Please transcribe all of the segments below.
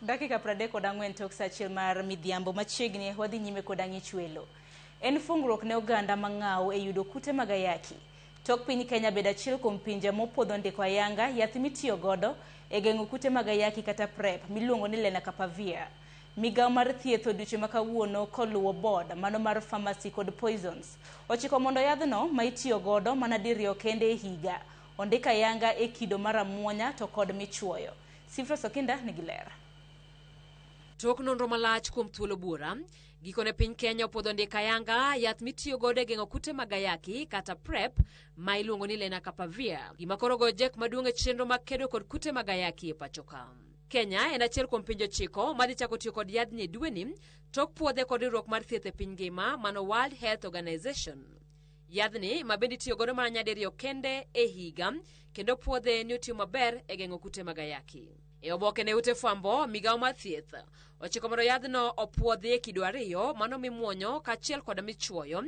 Dakika 34 tok sa 1 mar midhiambo machiegni wadhi nyime kod ang'ich welo. En fungruok ne oganda mang'aw e yudo kute mag ayaki. Tok piny Kenya bedo achiel kuom pinje mopuodho ndiko ayanga yath mitiyo godo e geng'o kute mag ayaki kata PrEP miluongo ni Lenacapavir. Migawo mar thieth odiochieng' ma kawuono koluwo board mano mar Pharmacy kod Poisons ochiko mondo yadhno ma itiyo godo mana diriyo kende e higa ondik ayanga e kido mar amuonya to kod michuoyo. Sifros Okinda nigi ler. Tok nonro malach kuom thuolo buora, gikone piny Kenya opuodho ndiko ayanga yath mitiyo godo e geng'o kute mag ayaki kata PrEP ma iluongo ni Lenacapavir, gima koro goyo jek maduong' e chenro mag kedo kod kute mag ayaki e pacho ka. Kenya en achiel kuom pinje 9 madhi chako tiyo kod yadhni e dweni tok puodhe kod riwruok mar thieth e piny ngima mano World Health Organization. Yadhni ma bende itiyo godo mana nyadiriyo kende e higa kendo puodhe ni otiyo maber e geng'o kute mag ayaki. E oboke ne ute fwambo, migawo mar thieth ochiko mondo yadhno opuodhi e kido 2, mano mimuonyo kaachiel koda michuoyo.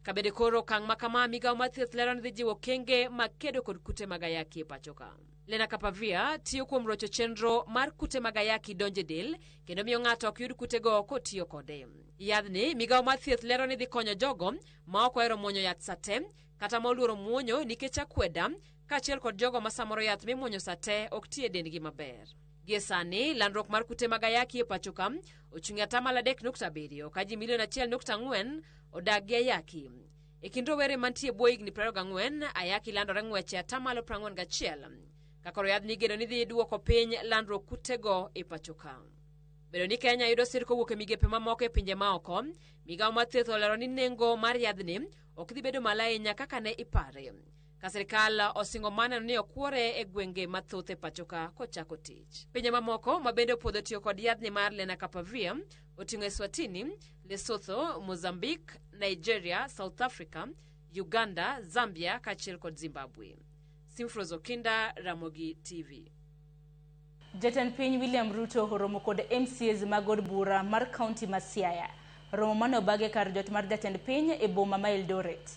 Ka bende koro okang' ma kama, migawo mar thieth lero ni dhi jiwo okenge mag kedo kod kute mag ayaki e pacho ka. Lenacapavir tiyo kuom rocho chenro mar kute mag ayaki donjo e del kendo miyo ng'ato ok yud kutego kotiyo kode. Yadhni, migawo mar thieth lero ni dhi konyo jogo ma ok ohero muonyo yath sate kata ma oluoro muonyo nikech akweda kaachiel kod jogo ma samoro yath mimuonyo sate ok ti e dendgi maber. Gie sani, landruok mar kute mag ayaki e pacho ka ochung' e atamalo 3.7 ka ji milion 1.4 odak gi ayaki. E kind rowere mantie e bwo higni 24, ayaki landore ng'wech e atamalo 41. Ka koro yadhni igeno ni dhi duoko piny landruok kutego e pacho ka. Bedo ni Kenya yudo sir kowuok e migepe mamoko e pinje maoko, migawo mar thieth olero ni nengo mar yadhni ok dhi bedo malo ahinya kaka ne ipare. Ka sirkal osingo maneno ni okwore e gwenge mathoth e pacho ka kochako tich. Pinje mamoko ma bende opuodho tiyo kod yadhni mar Lenacapavir oting'o Eswatini, Lesotho, Mozambique, Nigeria, South Africa, Uganda, Zambia kaachiel kod Zimbabwe. Simfros Okinda, Ramogi TV. Jatend piny William Ruto oromo kod MCAs mag od bura mar kaunti ma Siaya. Romo mane obag e kar jot mar jatend piny e boma ma Eldoret.